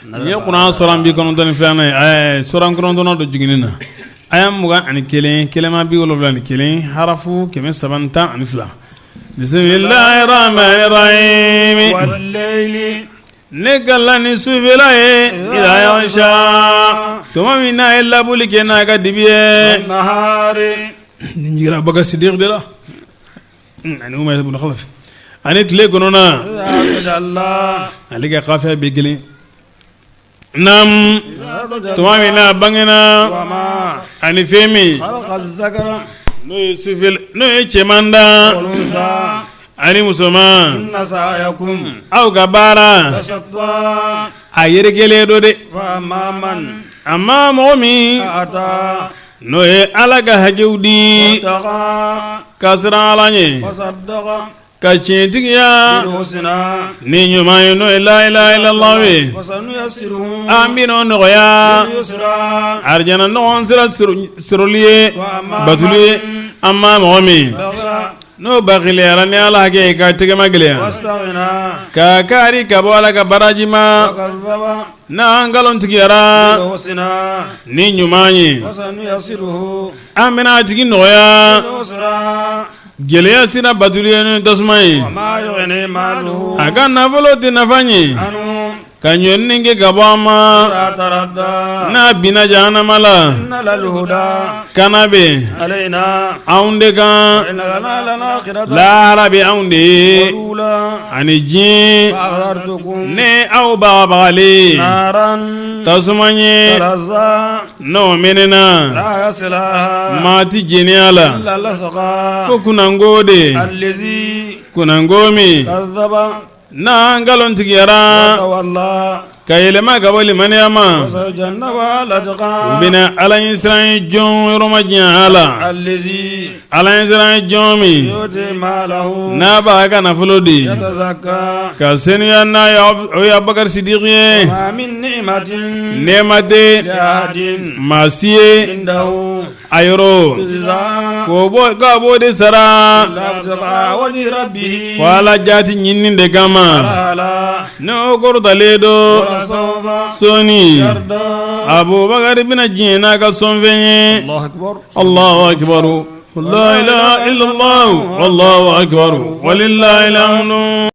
Nin ye kuran suran 92nan ye, suran 9nan don jiginni na, aya 21 kelenma 71 harafu 312 bisimilahi rahmani rahimi ne kala ni sufɛla ye iza yaghsha tuma min n'a ye laboli kɛ n'a ka dibi ye nin jiginna Abubakar Sidiq de la ani Umayya ibn Khalaf ani tile kɔnɔna ale ka kafiya bɛ kelen naamu tuma min n'a bangena ani fɛn min n'o ye sufɛ n'o ye cɛman dan ani musoman aw ka baara a yɛrɛkɛlen don dɛ amma mɔgɔ min n'o ye Ala ka hakɛw di ka siran Ala ɲɛ ka tiɲɛtigiya ni ɲuman ye n'o ye la ilaha illallah ye an bɛn'o nɔgɔya arijana nɔgɔn sira sɔrɔli ye batuli ye amma mɔgɔ min n'o bakiliyara ni Ala hakɛ ye ka tɛgɛma gɛlɛya ka kari ka bɔ Ala ka baraji ma n'a nkalontigiyara ni ɲuman ye an bɛna a tigi nɔgɔya gɛlɛya sira batuli ye ni tasuma ye a ka nafolo tɛ nafa ɲɛ ka ɲɔni kɛ ka bɔ a ma n'a binna jahanama la kana bɛ anw de kan lahara bɛ anw de ye ani diɲɛ ne aw bagabagalen tasuma ye n'o mɛnɛna maa tɛ jeni a la fo kunango de kunango min n'a nkalontigiyara ka yɛlɛma ka bɔ limaniya ma u bɛna Ala ɲɛsiran jɔn yɔrɔ majanya a la Ala ɲɛsiran jɔn min n'a b'a ka nafolo di ka senuya n'a ye o ye Abubakar Sidiki ye nɛɛma tɛ maa si ye a yɔrɔ k'o bɔ k'a b'o de sara fo Ala jaati ɲinini de kama n'o kɔrɔtalen don sɔɔni Abubakar bɛna diɲɛ n'a ka sɔnfɛn ye Allahu akbar la ilaha illallah wallahu akbar walillahil hamdu.